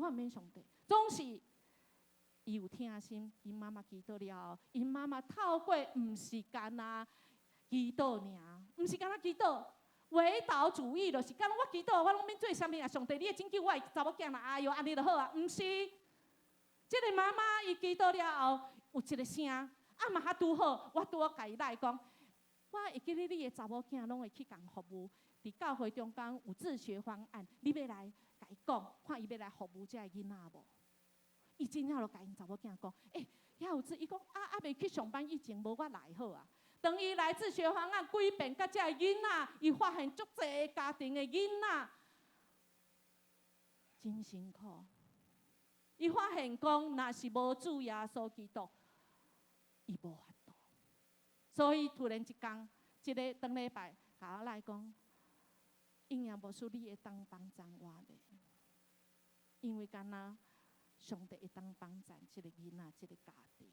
遠免上帝，總是伊有疼心，𪜶媽媽祈禱了後，𪜶媽媽透過毋是干焦祈禱爾，毋是干焦祈禱，唯禱主義就是干焦我祈禱，我攏免做啥物啊！上帝，你會拯救我的查某囝啦！哎喲，按呢就好啊！毋是，這個媽媽伊祈禱了後，有一個聲，啊嘛較拄好，我拄好共伊來講，我會記得你的查某囝攏會去共服務，佇教會中間有自學方案，你欲來共伊講，看伊欲來服務這個囡仔無？伊真正就共𪜶查某囝講，欸，遐有志，伊講啊，猶未去上班以前，無我來好啊。當伊來自學方案幾遍，佮這個囡仔，伊發現足濟家庭的囡仔真辛苦。伊發現講，若是無主耶穌基督，伊無法度。所以突然一工，這个當禮拜，共我來講，英陽牧師，你會當幫贊我袂？因為敢若上帝會當幫贊這个囡仔，這个家庭。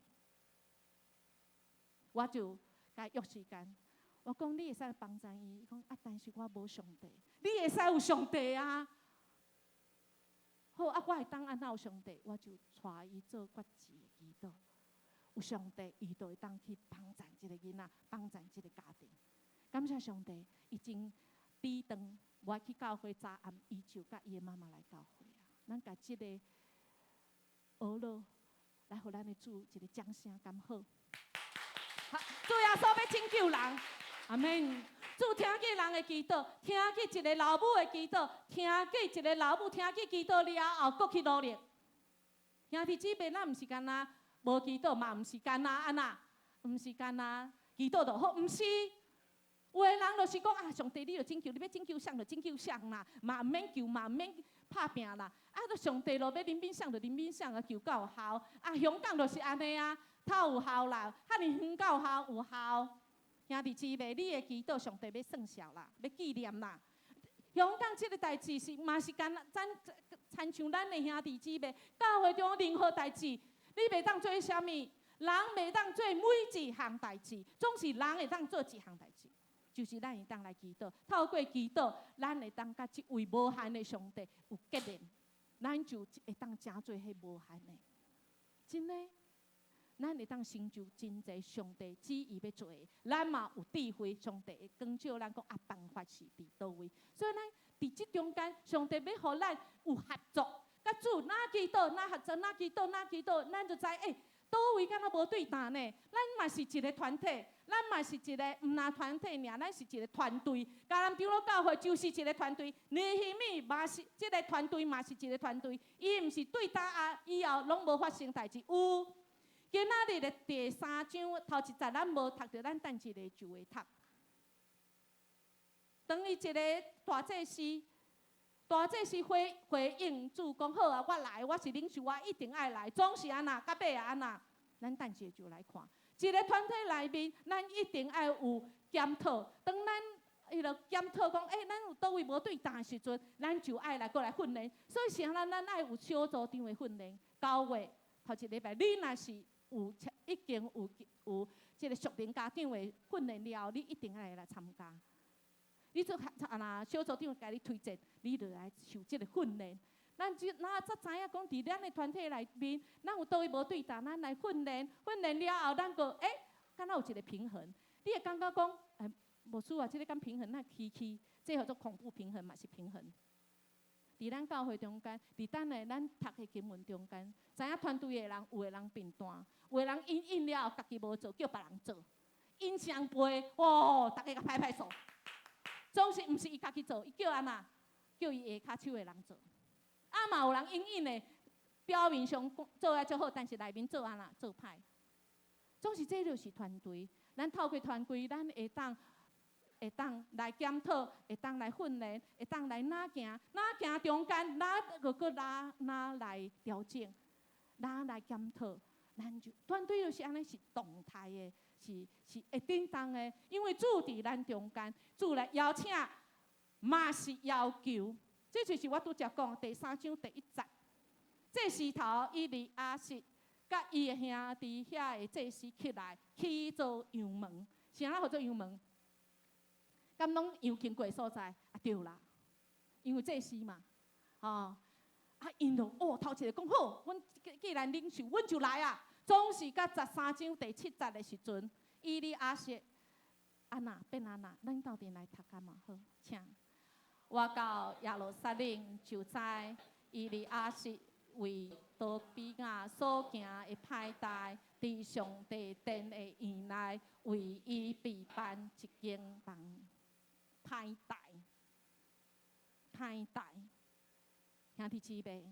我就共伊約時間，我講你會使幫贊伊，伊講啊，但是我無上帝，你會使有上帝啊。好啊，我會當按怎有上帝，我就帶伊做決志的祈禱。有上帝，伊就會當去幫贊這个囡仔，幫贊這个家庭。感謝上帝，已經抵當我去教會早暗，伊就佮伊的媽媽來教會啊。咱共這个俄樂來予咱的主一個掌聲，敢好？主耶穌欲拯救人，阿們。主聽見人的祈禱，聽見一個老母的祈禱，聽見一個老母聽見祈禱了後，閣去努力。兄弟姊妹，咱毋是干焦無祈禱，嘛毋是干焦按怎，毋是干焦祈禱就好，毋是。有的人就是講啊，上帝你著拯救，你欲拯救誰就拯救誰啦，嘛毋免求，嘛毋免拍拚啦。啊，都上帝咯，欲憐憫誰就憐憫誰啊，求夠有效。啊，香港就是按呢啊，透有效啦，遐爾遠夠效有效。兄弟姊妹，你的祈禱上帝欲算數啦，欲紀念啦。香港這个代誌是嘛是敢若咱親像咱的兄弟姊妹，教會中任何代誌，你袂當做啥物？人袂當做每一項代誌，總是人會當做一項代誌，就是咱會當來祈禱，透過祈禱，咱會當佮這位無限的上帝有結連，咱就會當成做彼無限的，真的。咱會當成就真濟上帝旨意欲做的，咱嘛有智慧，上帝會光照咱講啊，辦法是佇佗位。所以咱佇這中間，上帝欲予咱有合作，佮主若祈禱，若合作，若祈禱，若祈禱，咱就知欸，佗位敢若無對擔呢？咱嘛是一個團體，咱嘛是一個毋但團體爾，咱是一個團隊。迦南長老教會就是一個團隊，尼希米嘛是這个團隊，嘛是一個團隊。伊毋是對擔啊，以後攏無發生代誌，有。今仔日的第三章頭一節，咱無讀著，咱等一下就會讀。當伊一个大祭司，大祭司回回應主講好啊，我來，我是領袖，我一定愛來。總是按怎，到尾按怎，咱等一下就來看。一个團體內面，咱一定愛有檢討。當咱彼个檢討講，欸，咱有佗位無對擔的時陣，咱就愛來閣來訓練。所以啥咱咱愛有小組長的訓練。9月頭一禮拜，你若是有已經有這个屬靈家長的訓練了後，你一定愛來參加。你做啊若小組長共你推薦，你就來受這个訓練。咱就那才知影講，佇咱的團體內面，咱有佗位無對擔，咱來訓練，訓練了後，咱閣欸，敢若有一个平衡。你會感覺講，欸，牧師啊，這个敢平衡，那起起，這叫做恐怖平衡嘛，是平衡。佇咱教會中間，佇咱的咱讀的經文中間，知影團隊的人有的人貧惰，有的人應應了後，家己無做，叫別人做，𪜶上輩，哦，逐家共拍拍手。總是毋是伊家己做，伊叫按怎？叫伊下跤手的人做。啊嘛有人應應的，表面上做啊足好，但是內面做按怎？做歹。總是這就是團隊，咱透過團隊，咱會當來檢討，會當來訓練，會當來哪行，哪行中間，哪閣閣哪哪來調整，哪來檢討，咱就團隊就是按呢，是動態的，是會振動的，因為主佇咱中間，主來邀請，嘛是要求，這就是我拄才講第三章第一節，祭司頭以利亞實佮伊的兄弟遐个祭司起來，起造油門，啥叫做油門？敢攏油經過所在？啊對啦，因為祭司嘛，吼，啊啊，𪜶就哦，頭一个講好，阮既然領受，阮就來啊。總是到13章第7節的時陣，以利亞撒按那變按那，咱鬥陣來讀較嘛好，請。我到耶路撒冷就知以利亞撒為多比亞所行的歹代，佇上帝殿的院內為伊備辦一間房。歹代，歹代，兄弟姊妹，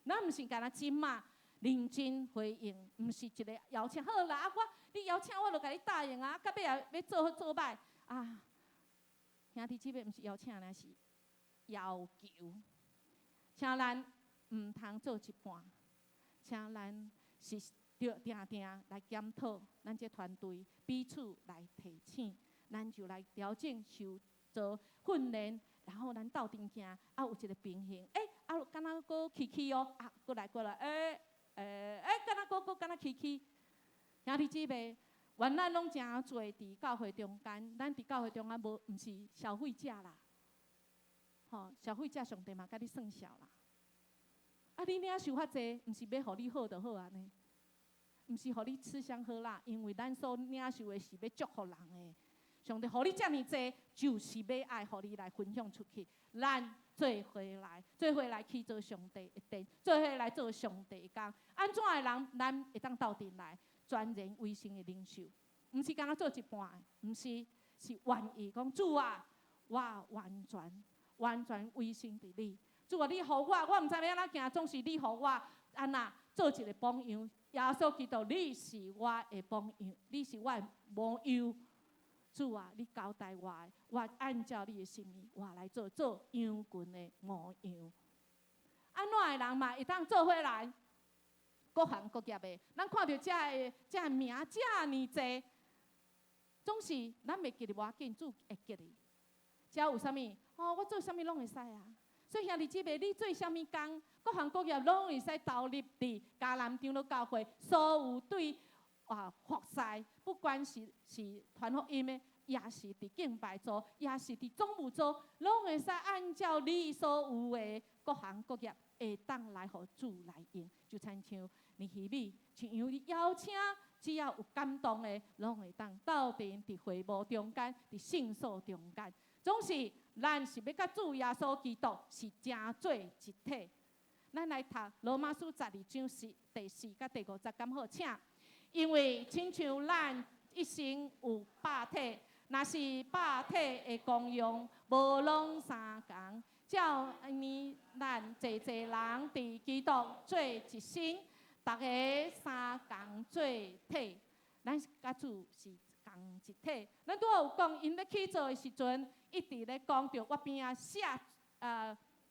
咱毋是干焦這馬認真回應，毋是一个邀請。好啦，啊我你邀請我，就共你答應啊，到尾也欲做好做歹啊。兄弟姊妹，毋是邀請，爾是要求，請咱毋通做一半，請咱是著定定來檢討咱這團隊彼此來提醒，咱就來調整、受做訓練，然後咱鬥陣行，啊有一个平衡。欸，啊敢若閣起起哦，啊閣來過來，欸欸欸，敢若閣閣敢若起起。兄弟姊妹，原咱攏誠濟佇教會中間，咱佇教會中間無毋是消費者啦，吼，消費者上帝嘛共你算數啦。啊，你領受較濟，毋是欲予你好就好按呢，毋是予你吃香喝辣，因為咱所領受的是欲祝福人的。上帝予你遮爾濟，就是欲愛予你來分享出去。咱做伙來，做伙來去做上帝的殿，做伙來做上帝的工。按怎的人，咱會當鬥陣來全然委身的領受，毋是干焦做一半，毋是，是願意講主啊，我完全完全委身佇你。主啊，你予我，我毋知欲按怎行，總是你予我按怎做一个榜樣。耶穌基督，你是我的榜樣，你是我的模樣。主啊，你交代我的，我按照你的心意，我來做做羊群的模樣。按怎的人嘛會當做伙來，各行各業的，咱看著遮的遮名遮爾濟，總是咱袂記得無要緊，主會記得。遮有啥物？哦，我做啥物攏會使啊。所以兄弟姊妹，你做啥物工，各行各業攏會使投入佇迦南長老教會，所有對啊服侍，不管是傳福音的，也是佇敬拜組，也是佇總務組，攏會使按照你所有的各行各業，會當來予主來用。就親像尼希米，像伊邀請，只要有感動的，攏會當鬥陣佇會幕中間，佇聖所中間。總是，咱是欲佮主耶穌基督是成做一體。咱來讀羅馬書12章第4佮第5節，敢好？請。因為親像咱一身有百體，若是百體的功用無攏相仝，照按呢咱濟濟人佇基督做一身，逐个相仝做體，咱佮主是仝一體。咱拄仔有講，𪜶欲起做的時陣，一直咧講著我邊仔寫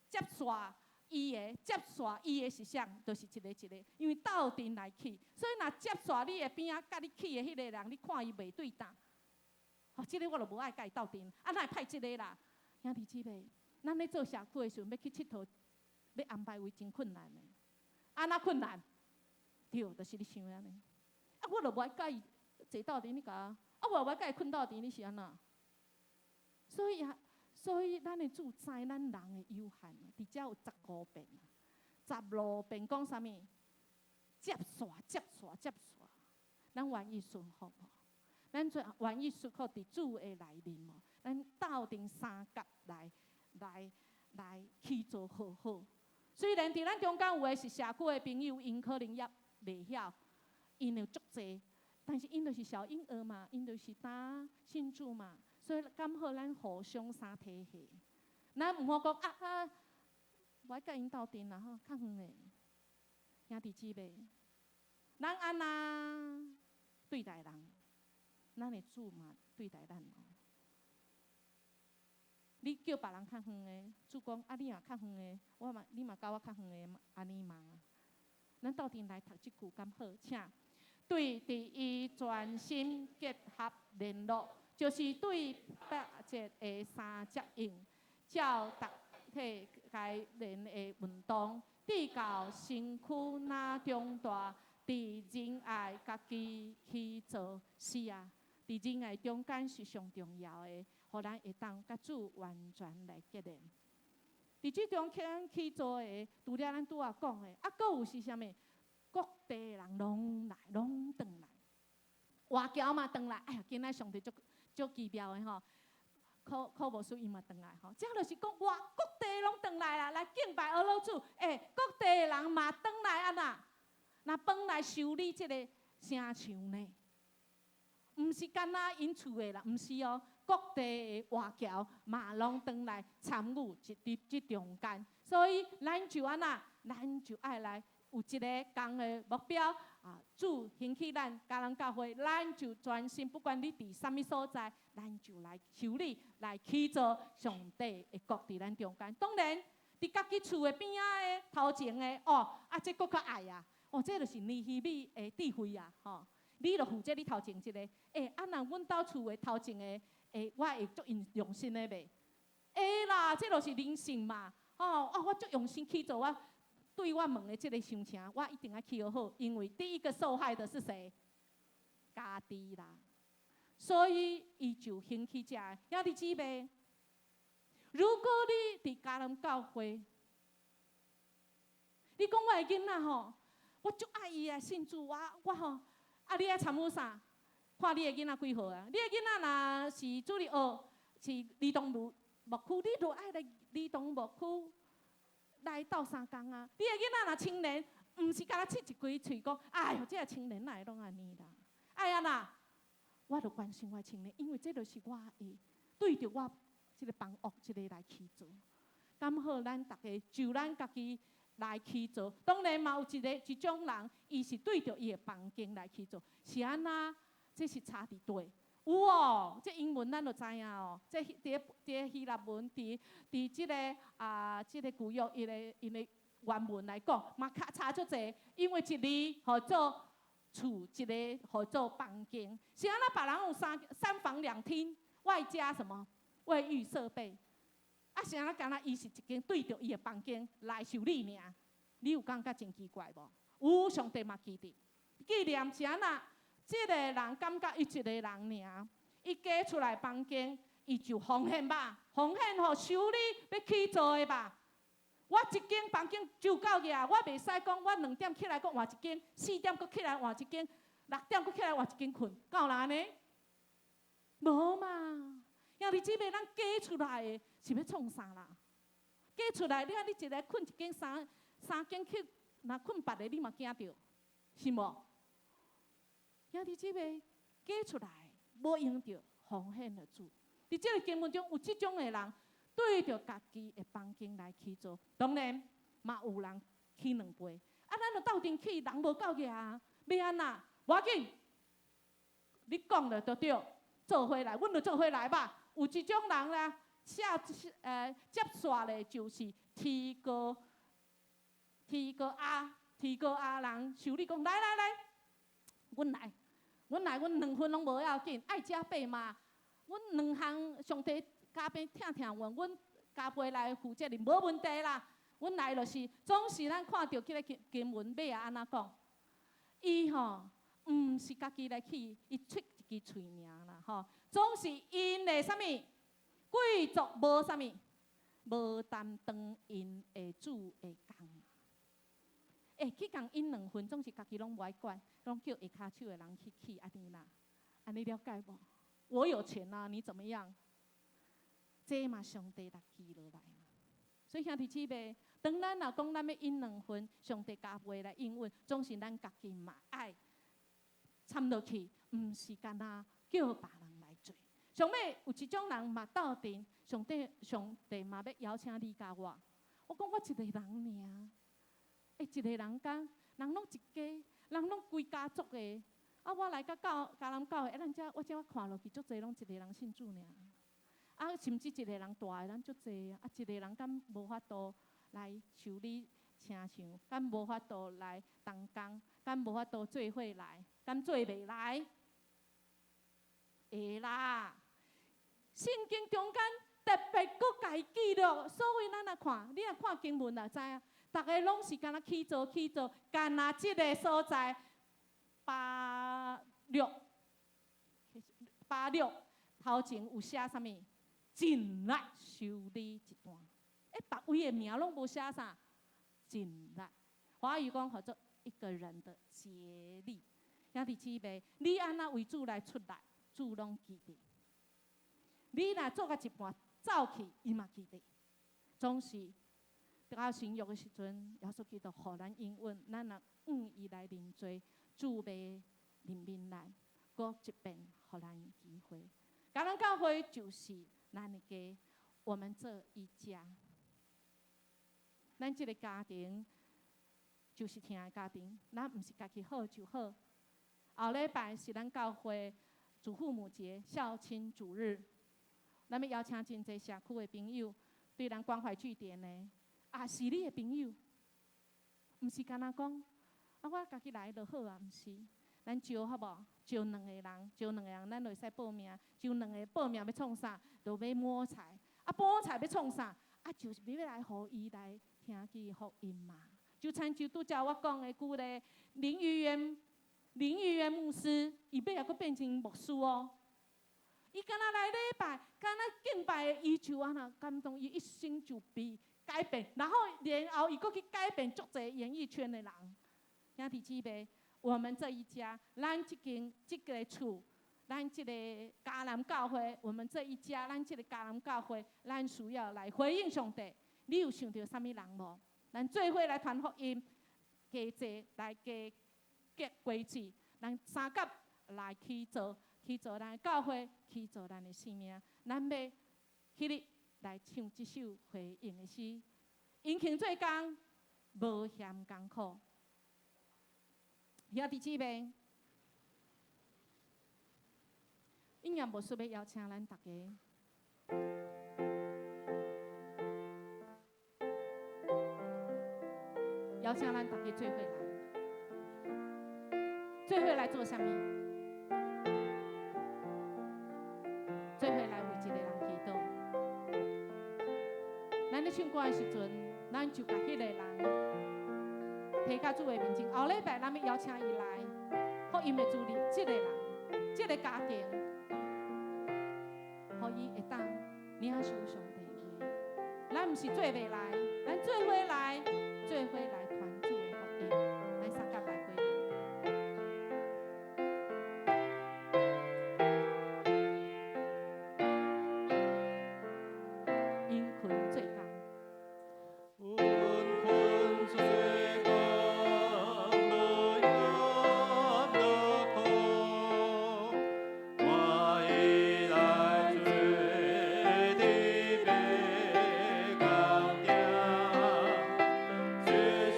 接線伊的接線伊的是啥？就是一个一个，因為鬥陣來起，所以若接線你的邊仔佮你起的彼个人，你看伊袂對擔，吼，這个我就無愛佮伊鬥陣，啊，哪會派這个啦？兄弟姊妹，咱咧做社區的時陣，欲去𨑨迌，欲安排位真困難的，按怎困難？對，就是你想的按呢。啊，我就無愛佮伊坐鬥陣，你共我，啊，我無愛佮伊睏鬥陣，你是按怎？所以啊。所以咱的主知咱人的有限，佇遮有15遍，16遍講啥物？接線，接線，接線。咱願意順服無？咱做願意順服佇主的內面無？咱鬥陣相佮來來來去做好好。雖然佇咱中間有的是社區的朋友，𪜶可能猶袂曉，𪜶有足濟，但是𪜶就是小嬰兒嘛，𪜶就是剛信主嘛。所以敢好咱互相相提携，咱毋好講啊啊，無愛佮𪜶鬥陣啦吼，較遠的兄弟姊妹，咱按怎對待人，咱的主嘛對待咱哦。你叫別人較遠的，主講啊，你若較遠的，我嘛你嘛佮我較遠的，按呢嘛？咱鬥陣來讀這句敢好？請對佇伊全心結合聯絡。就是對八節的三接應，照逐體該連的運動，直到身軀若長大，佇仁愛家己去做。是啊，佇仁愛中間是上重要的，予咱會當佮主完全來結連。佇這中間起造的，除了咱拄仔講的，啊，閣有是啥物？各地的人攏來，攏轉來，外僑嘛轉來。哎呀，今仔上帝足足奇妙的吼，柯柯牧師伊嘛轉來吼，這就是講哇，各地攏轉來啦，來敬拜阿老主。欸，各地的人嘛轉來按怎？若幫來修理這個城牆呢？毋是干焦𪜶厝的啦，毋是哦，各地的外僑嘛攏轉來參與佇這中間，所以咱就按怎？咱就愛來有一个仝的目標啊！主興起咱迦南教會，咱就專心，不管你佇啥物所在，咱就來修理、來起造上帝的國佇咱中間。當然，佇家己厝的邊仔的頭前的哦，啊，這閣較愛啊！哦，這就是尼希米的智慧啊！吼，你就負責你頭前一个，欸，啊，若阮兜厝的頭前的，欸，我會足用用心的袂？會啦，這就是靈性嘛！吼，啊，我足用心去做我。對我門的這个城牆，我一定愛起好，因為第一個受害的是誰？家己啦。所以伊就興起這个兄弟姊妹，如果你佇迦南教會，你講我的囡仔吼，我足愛伊啊，信主，我我吼，啊，你愛參與啥？看你的囡仔幾歲啊？你的囡仔若是主日學，是兒童牧牧區，你就愛來兒童牧區來鬥相共啊！你的囡仔若青年，毋是干焦拭一支喙講，哎喲，這个青年哪會攏按呢啦？愛按怎？我就關心我青年，因為這就是我的對著我這个房屋這个來起造。敢好，咱逐家就咱家己來起造。當然嘛有一个一種人，伊是對著伊的房間來起造，是按怎？這是差佇佗。有哦，這英文咱就知影哦。這佇佇希臘文，佇佇這个啊，這个舊約伊个𪜶的原文來講，嘛較差足濟。因為一字號做厝，一个號做房間。是按怎別人有三三房兩廳，外加什麼衛浴設備？啊，是按怎干焦伊是一間對著伊的房間來修理爾？你有感覺真奇怪無？有，上帝嘛記得紀念是按怎？這个人感覺伊一个人爾，伊加出來房間，伊就奉獻吧，奉獻予修理欲起造的吧。我一間房間就夠額，我袂使講我2點起來閣換一間，4點閣起來換一間，6點閣起來換一間睏，敢有人按呢？無嘛。兄弟姊妹，咱加出來的是欲創啥啦？加出來，你看你一个睏一間，三三間去，若睏別个你嘛驚著，是無？兄弟姊妹，加出來無用著奉獻予主。佇這个經文中有這種的人，對著家己的房間來起造，當然嘛有人起兩倍。啊，咱就鬥陣起，人無夠額啊，欲按怎？無要緊，你講了就對，做伙來，阮就做伙來吧。有一種人啦，寫接煞咧就是提哥提哥亞提哥亞人修理講，來來來，阮來，阮來，阮兩份攏無要緊，愛加倍嘛。阮兩項上帝加倍疼疼阮，阮加倍來負責任，無問題啦。阮來就是，總是咱看著這个經經文尾仔按怎講？伊吼毋是家己來起，伊出一支喙爾啦吼。總是𪜶的啥物貴族無啥物，無擔當𪜶的主的工。欸，去共𪜶兩份，總是家己攏無愛管，攏叫下跤手的人去起，按呢啦，按呢了解無？我有錢啊，你怎麼樣？這嘛上帝來記落來嘛。所以兄弟姊妹，當咱若講咱欲應兩份，上帝加倍來應允，總是咱家己嘛愛參落去，毋是干焦叫別人來做。上尾有一種人嘛鬥陣，上帝上帝嘛欲邀請你佮我。我講我一个人爾，欸，一个人敢人攏一家，人攏規家族的。啊，我來到教迦南教會，欸，咱遮我遮看落去足濟攏一個人信主爾。啊，甚至一個人大的咱足濟啊，一個人敢無法度來修理城牆，敢無法度來動工，敢無法度做伙來，敢做袂來？會啦！聖經中間特別閣共伊記錄，所以咱若看，你若看經文就知影，逐个攏是敢若起造起造，干焦這个所在巴錄巴錄頭前有寫啥物？盡力修理一段。欸，欸，別位的名攏無寫啥，盡力。華語講號做一個人的竭力。兄弟姊妹，你按怎為主來出力，主攏記得。你若做到一半走去，伊嘛記得。總是到新約的時陣，耶穌基督予咱應允，咱若向伊來認罪，主欲憐憫咱，閣一遍予咱機會。迦南教會就是咱的家，我們這一家，咱這个家庭就是疼的家庭，咱毋是家己好就好。後禮拜是咱教會祖父母節、孝親主日，咱欲邀請真濟社區的朋友，對咱關懷據點的，也是你的朋友，毋是干焦講，啊，我家己來就好啊，毋是。咱招好無？招兩个人，招兩个人，咱就會使報名。招兩个報名欲創啥？就欲摸菜。啊，摸菜欲創啥？啊，就是欲來予伊來聽見福音嘛。就親像拄才我講的舊咧，林玉元，林玉元牧師，伊尾仔閣變成牧師哦。伊敢若來禮拜，敢若敬拜，伊就按怎感動，伊一生就被改變，然後伊閣去改變足濟演藝圈的人。兄弟姊妹，我們這一家，咱這間這个厝，咱這个迦南教會，我們這一家，咱這个迦南教會，咱需要來回應上帝。你有想著啥物人無？咱做伙來傳福音，加濟來加結果子，咱相佮來去做，去做咱的教會，去做咱的生命。咱欲起立來唱這首回應的詩，殷勤做工，無嫌艱苦。兄弟姊妹，應驗牧師欲邀請咱逐家，邀請咱逐家做伙來，做伙來做啥物？做伙來為一个人祈禱。咱咧唱歌的時陣，咱就共彼个人提到主的面前。後禮拜咱欲邀請伊來，福音的主日，這个人，這个家庭，予伊會當領受上帝的話。咱毋是做袂來，咱做伙來，做伙來傳主的福音，咱相佮來回應。殷勤做工。殷勤做工，無厭勞苦，我已來做佇白工埕，這是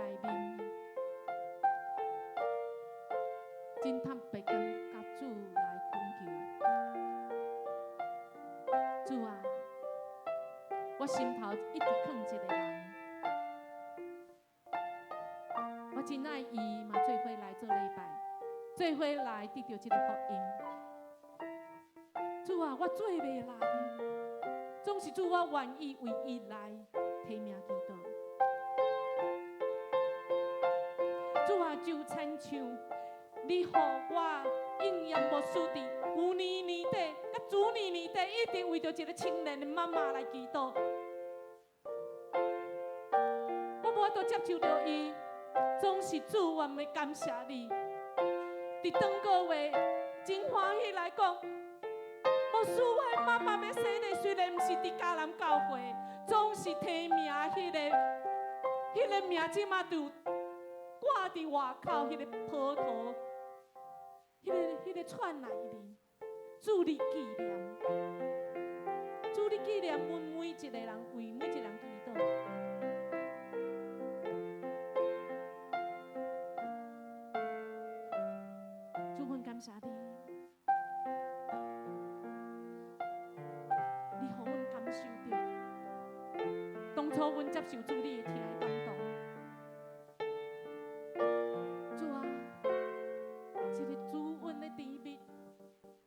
內面，真坦白講，共主來懇求。主啊，我心頭一直囥一个人，我真愛伊嘛，做伙來做禮拜，做伙來得著這个福音。主啊，我做袂來，總是主，我願意為伊來提名祈禱。主啊，就親像你予我應驗牧師佇舊年年底、佮主年年底，一直為著一个青年的媽媽來祈禱。我無法度接受著伊，總是主，我欲感謝你。佇頂個月真歡喜來講，牧師，我的媽媽欲洗禮，雖然毋是佇迦南教會，總是提名彼个名，這馬就掛佇外口彼个葡萄，彼个串內面，主你紀念，主你紀念阮每一个人，為每一個人祈禱。主，阮感謝你，你予阮感受著，當初阮接受主你的疼的感動。主啊，這个主恩的甜蜜，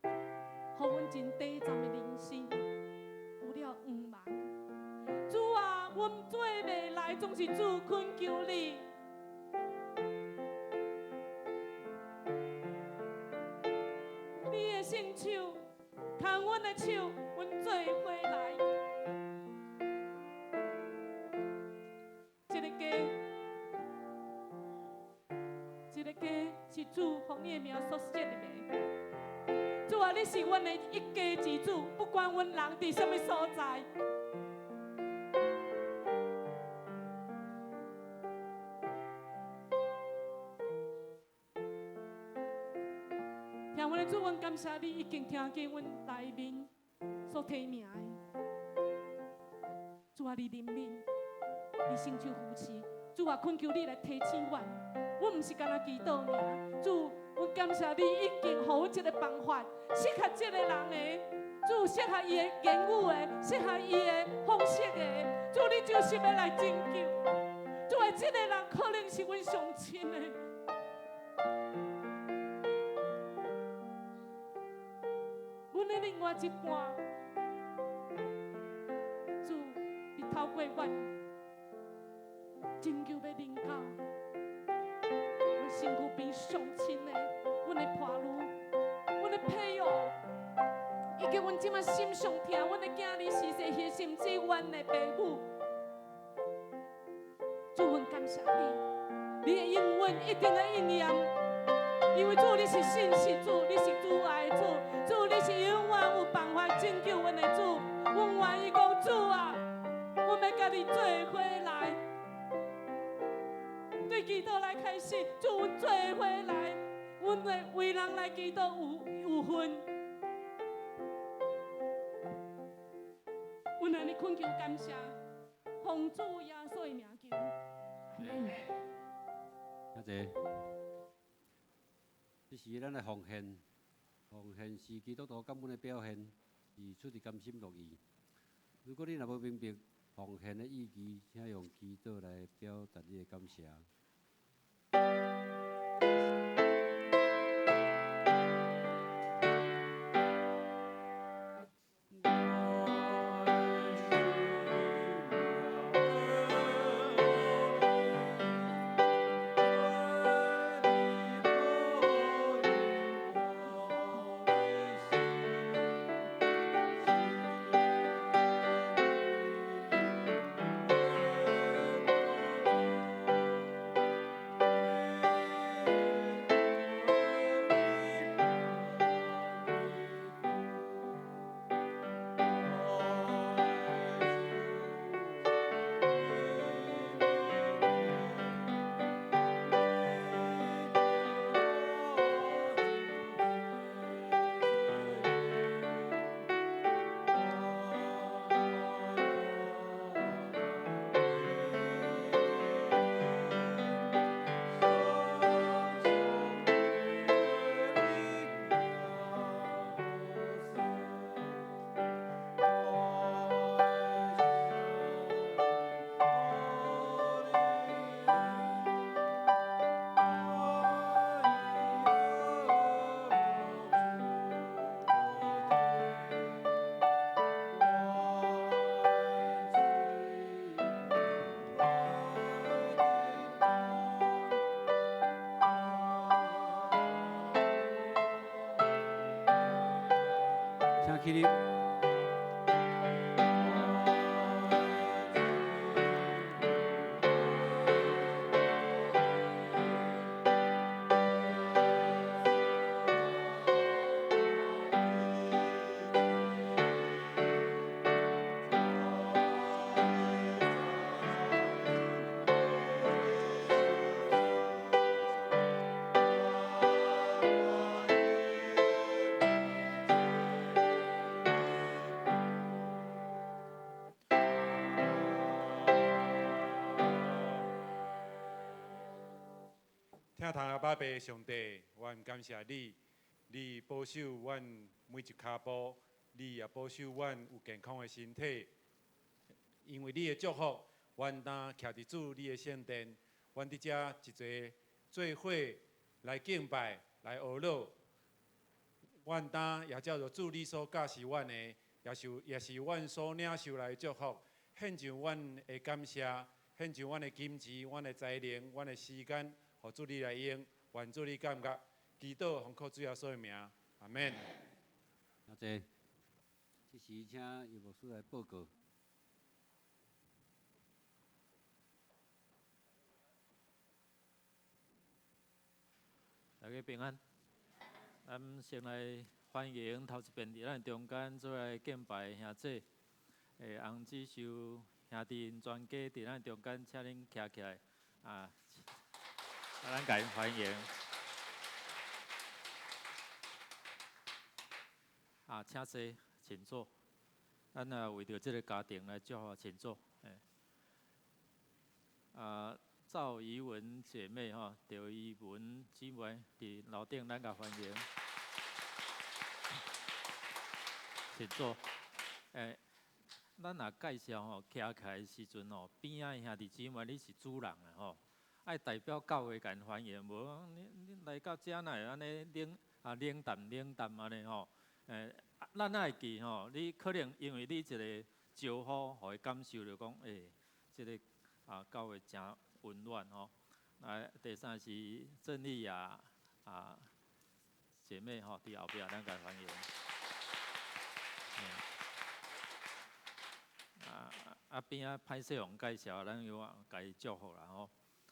予阮真短暫的人生有了圓滿。主啊，阮做袂來，總是主懇求你。你的聖手牽阮的手，阮做伙來。這个家，這个家是主奉你的名所設立的。主啊，你是阮的一家之主，不管阮人佇啥物所在。聽阮的主，阮感謝你已經聽見阮內面所提名的。主啊，你憐憫，你聖手扶持。主啊，懇求你來提醒阮，阮毋是干焦祈禱爾。主，阮感謝你已經予阮這個辦法，適合這個人的，主適合伊的言語的，適合伊的方式的。主，你就是欲來拯救。主啊，這個人可能是阮上親的。阮的另外一半，主，你透過阮拯救欲臨到，阮身軀邊上親的，阮的伴侶，阮的配偶，以及阮這馬心上疼，阮的囝兒、是婿，甚至阮的爸母。主，阮感謝你，你的應允一定會應驗，因為主你是信實主，你是慈愛主，主你是永遠有辦法拯救阮的主。阮願意講，主啊，阮欲共你做伙來，對祈禱來開始，主阮做伙來，阮會為人來祈禱有份。阮按呢懇求感謝，奉主耶穌的名求。阿們。多謝。這時咱來奉獻，奉獻是基督徒感恩的表現，是出自甘心樂意。如果你若無明白奉獻的意義，請用祈禱來表達你的感謝。我起立。疼痛阿爸父上帝，阮感谢你，你保守阮每一跤步，你也保守阮有健康的身體。因為你的祝福，阮當徛佇主你的聖殿，阮佇遮一齊做伙來敬拜、來學樂。阮當也照著主你所教示阮的，也是阮所領受來的祝福，獻上阮的感謝，獻上阮的金錢、阮的才能、阮的時間。予主你來用，願主你感覺，祈禱奉靠主耶穌的名，阿門。多謝。這時請葉牧師來報告。大家平安。咱先來歡迎頭一遍佇咱中間做來敬拜的兄姊，洪子修兄弟𪜶全家佇咱中間，請恁徛起來啊！咱共𪜶歡迎。啊，請坐，請坐。咱啊為著這个家庭來祝福，請坐。啊，趙怡文姐妹吼，趙怡文姊妹佇樓頂，咱共歡迎。請坐。咱若介紹吼，徛起來的時陣吼，邊仔兄弟姊妹，你是主人啊吼。愛代表教會共𪜶歡迎，無講你來到遮哪會按呢冷啊冷淡冷淡按呢吼？咱愛記吼，你可能因為你一个招呼，予伊感受著講，這个啊教會誠溫暖吼。來，第三是鄭麗雅啊姐妹吼，佇後壁咱共歡迎。啊邊仔歹勢予介紹，咱又共伊祝福啦吼。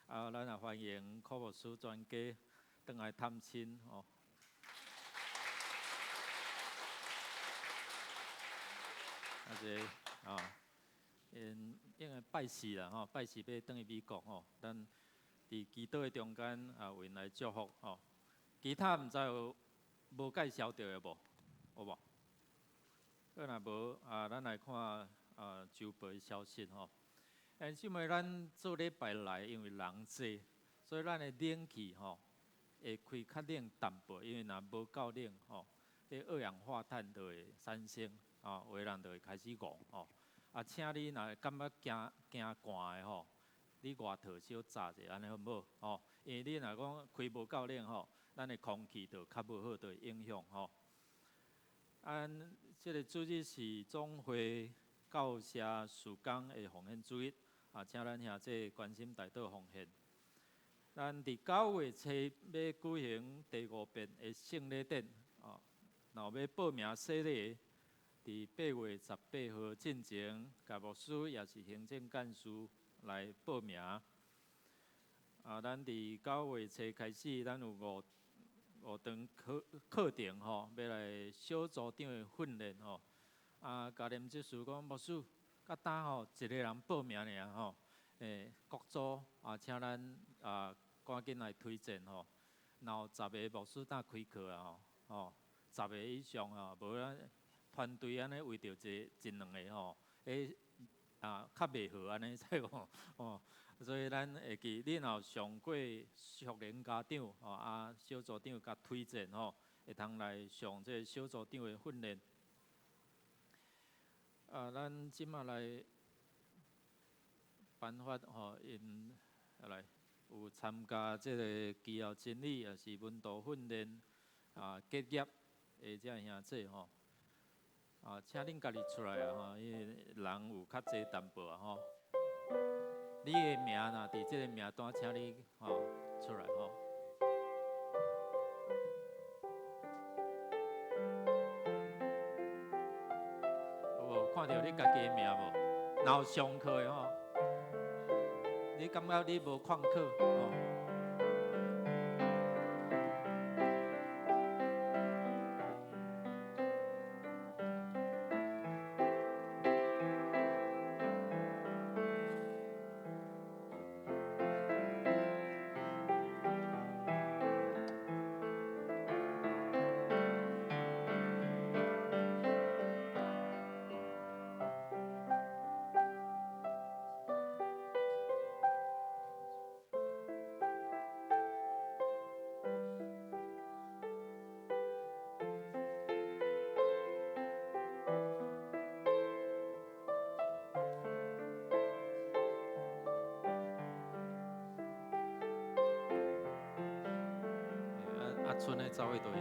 啊，咱也歡迎柯牧師全家轉來探親吼。啊，這个啊，𪜶應該拜四啦吼，拜四欲轉去美國吼。咱佇祈禱的中間啊，為𪜶來祝福吼。其他毋知有無介紹著的無？有無？閣若無啊，咱來看啊周報的消息吼。因為咱做禮拜來，因為人濟，所以咱的冷氣吼會開較冷淡薄，因為若無夠冷吼，這二氧化碳就會產生，吼，有的人就會開始戇吼。啊，請你若感覺驚驚寒的吼，你外套小紮者，按呢好無？吼，因為你若講開無夠冷吼，咱的空氣就較無好，就會影響吼。啊，這个主日是總會教社事工的奉獻主日。啊，請咱兄弟關心代禱奉獻。咱佇9月初欲舉行第五遍的聖禮典，哦，若有欲報名洗禮的，佇8月18號進前，共牧師抑是行政幹事來報名。啊，咱佇9月初開始，咱有五堂課課程吼，欲來小組長的訓練吼。啊，嘉廉執事講牧師。較早吼，一个人報名爾吼，各組啊，請咱啊趕緊來推薦吼。若有十个牧師當開課啊吼，吼，十个以上吼，無咱團隊按呢為著一一兩个吼，啊較袂好按呢使無吼。所以咱會記，你若有上過屬靈家長吼啊小組長共推薦吼，會通來上這个小組長的訓練。啊，咱這馬來頒發吼，𪜶來有參加這个基要真理，抑是門徒訓練啊結業的這兄姊吼，啊，請恁家己出來啊吼，因為人有較濟淡薄啊吼。你的名若佇這个名單，請你吼出來吼。看著你家己的名無？若有上課的吼，你感覺你無曠課吼？阿春咧走去佗位？來，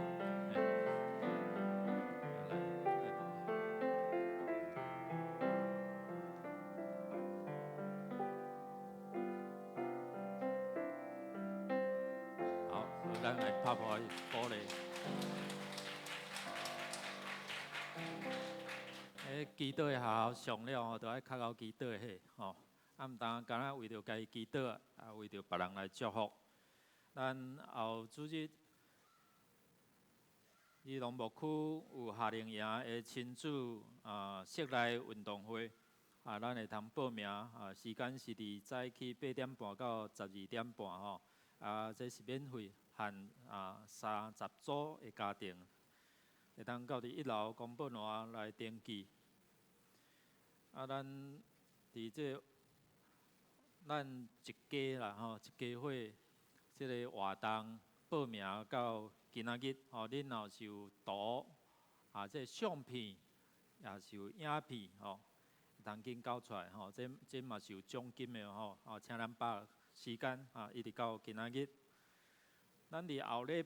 好，咱來拍破鼓勵。欸，祈禱的學校上了吼，就愛較𠢕祈禱的彼吼，啊，毋但干焦為著家己祈禱，啊，為著別人來祝福。咱後主日，基隆牧區有夏令營的親子啊室內運動會，啊，咱會通報名啊，時間是佇早起8點半到12點半吼，啊，這是免費，限啊30組的家庭，會當到佇一樓公布欄來登記。啊，咱佇這個咱一家啦吼，一家伙這个活動報名到今仔日吼，恁若是有圖啊，這個相片，也是有影片吼，會當緊交出來吼，這這嘛是有獎金的吼，哦，請咱把握時間啊，一直到今仔日。咱佇後禮